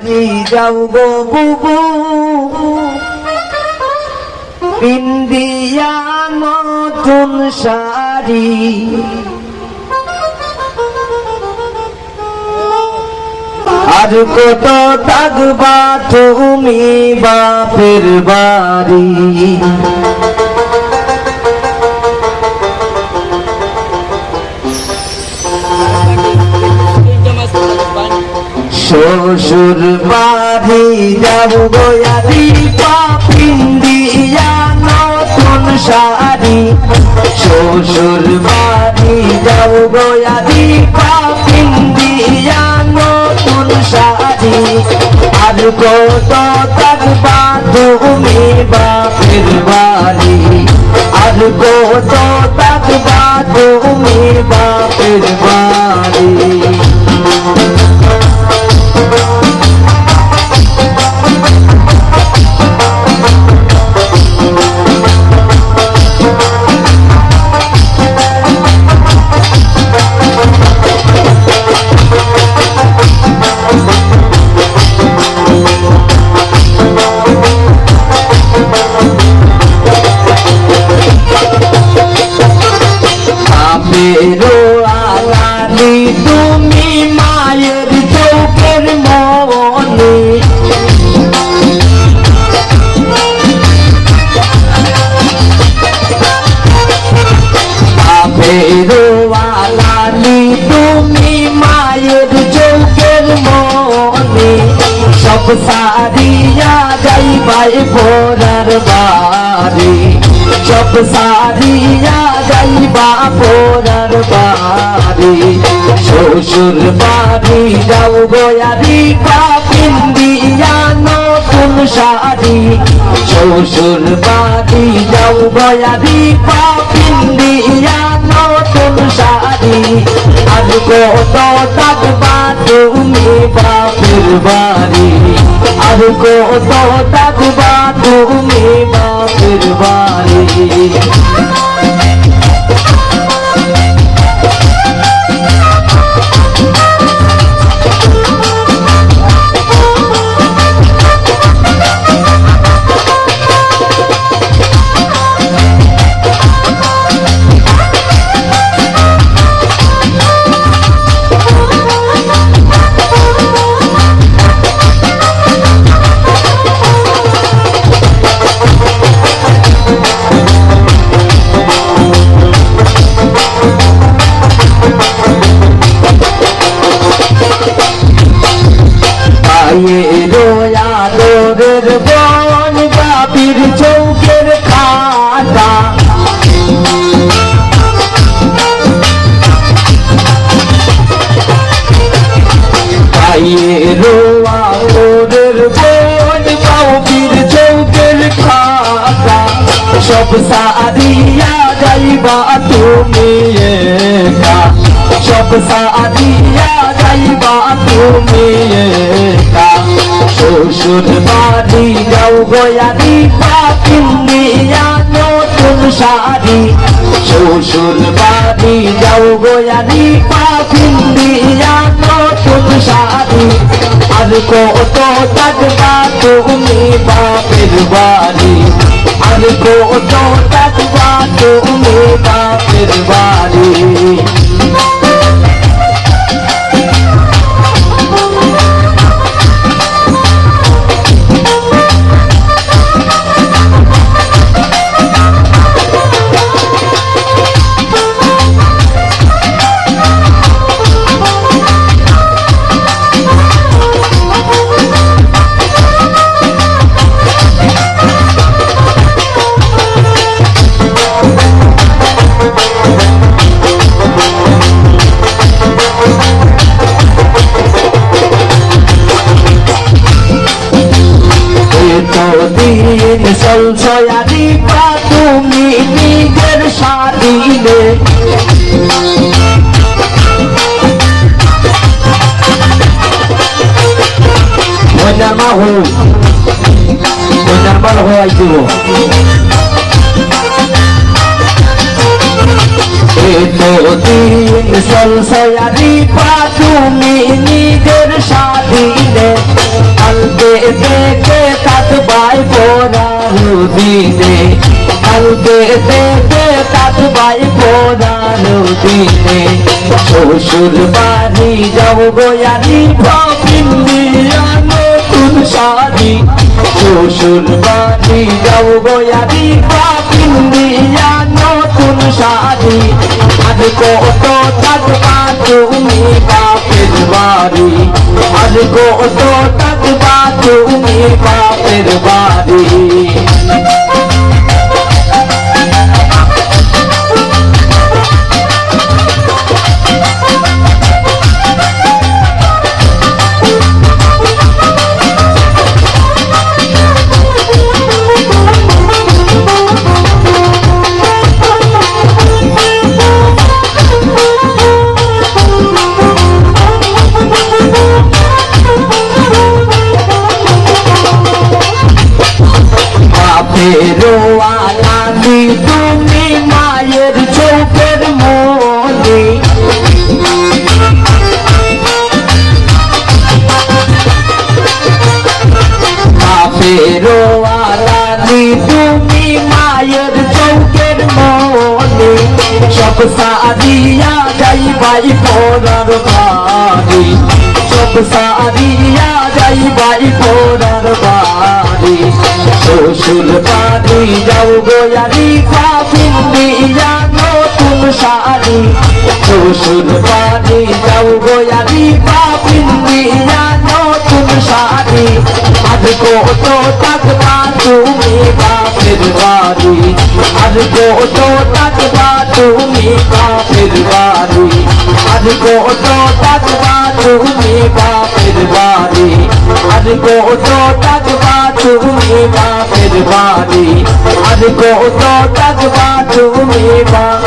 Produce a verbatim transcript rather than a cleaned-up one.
যাও গো বুবু, পিন্দিয়া নতুন শাড়ি। আর কত থাকবা তুমি বাপের বাড়ি? শ্বশুর বাড়ি যাও গো আদি পা পিন্দিয়া নতুন শাড়ি। শ্বশুর বাড়ি যাও গো আদি পা পিন্দিয়া নতুন শাড়ি। আর কত থাকবা তুমি বাপের বাড়ি? আর কত থাকবা তুমি বাপের বাড়ি? বাপেরও আলালি তুমি মায়ের চোখের মনি। বাপেরও আলালি তুমি মায়ের চোখের মনি। সব সারিয়া যাইবায় পরার বাড়ি। সব সারিয়া যাইবা পরার বাড়ি। শ্বশুর বাড়ি যাও গো আদি পা পিন্দিয়া নতুন শাড়ি। শ্বশুর বাড়ি যাও গো আদি পা পিন্দিয়া নতুন শাড়ি। আর কত থাকবা তুমি বাপের বাড়ি? আর কত থাকবা তুমি বাপের বাড়ি? পায়েরও আদরের বোন বাপির চোখের খাতা। পায়েরও আদরের বোন বাপির চোখের খাতা। সব সারিয়া যাইবা তুমি একা। সব সারিয়া যাইবা তুমি একা। শ্বশুর বাড়ি যাও গো আদি পা পিন্দিয়া নতুন শাড়ি। শ্বশুর বাড়ি যাও গো আদি পা পিন্দিয়া নতুন শাড়ি। আর কত থাকবা তুমি বাপের বাড়ি? আর কত থাকবা তুমি বাপের বাড়ি? এতদিন চলছো আদি পা তুমি নিজের স্বাধীনে। ময়নার মা হো, ময়নার মা হো আইসিব। এতদিন চলছো আদি পা তুমি নিজের স্বাধীনে। দেখে থাকবায় পরানো দিনে, কালকে দেখে থাকবায় পরানো দিনে। শ্বশুর বাড়ি যাও গো আরিফা পিন্দিয়া নতুন শাড়ি, শ্বশুর বাড়ি যাও গো আরিফা পিন্দিয়া নতুন শাড়ি। আর কত থাকবা তুমি বাপের বাড়ি, আর কত থাকবা তুমি বাপের বাড়ি। বাপেরও আলাদি তুমি মায়ের চোখের মনি। বাপেরও আলাদি তুমি মায়ের চোখের মনি। সব সারিয়া যাইবায় পরার বাড়ি, সব সারিয়া যাইবায় পরার বাড়ি। শ্বশুর বাড়ি যাও গো আরিফা পিন্দিয়া নতুন শাড়ি, শ্বশুর বাড়ি যাও গো আরিফা পিন্দিয়া নতুন শাড়ি। আর কত থাকবা তুমি বাপের বাড়ি, আর কত থাকবা তুমি বাপের বাড়ি, আর কত থাকবা তুমি বাপের বাড়ি, আর কত থাকবা তুমি বাপের বাড়ি, আর কত থাকবা তুমি বাপ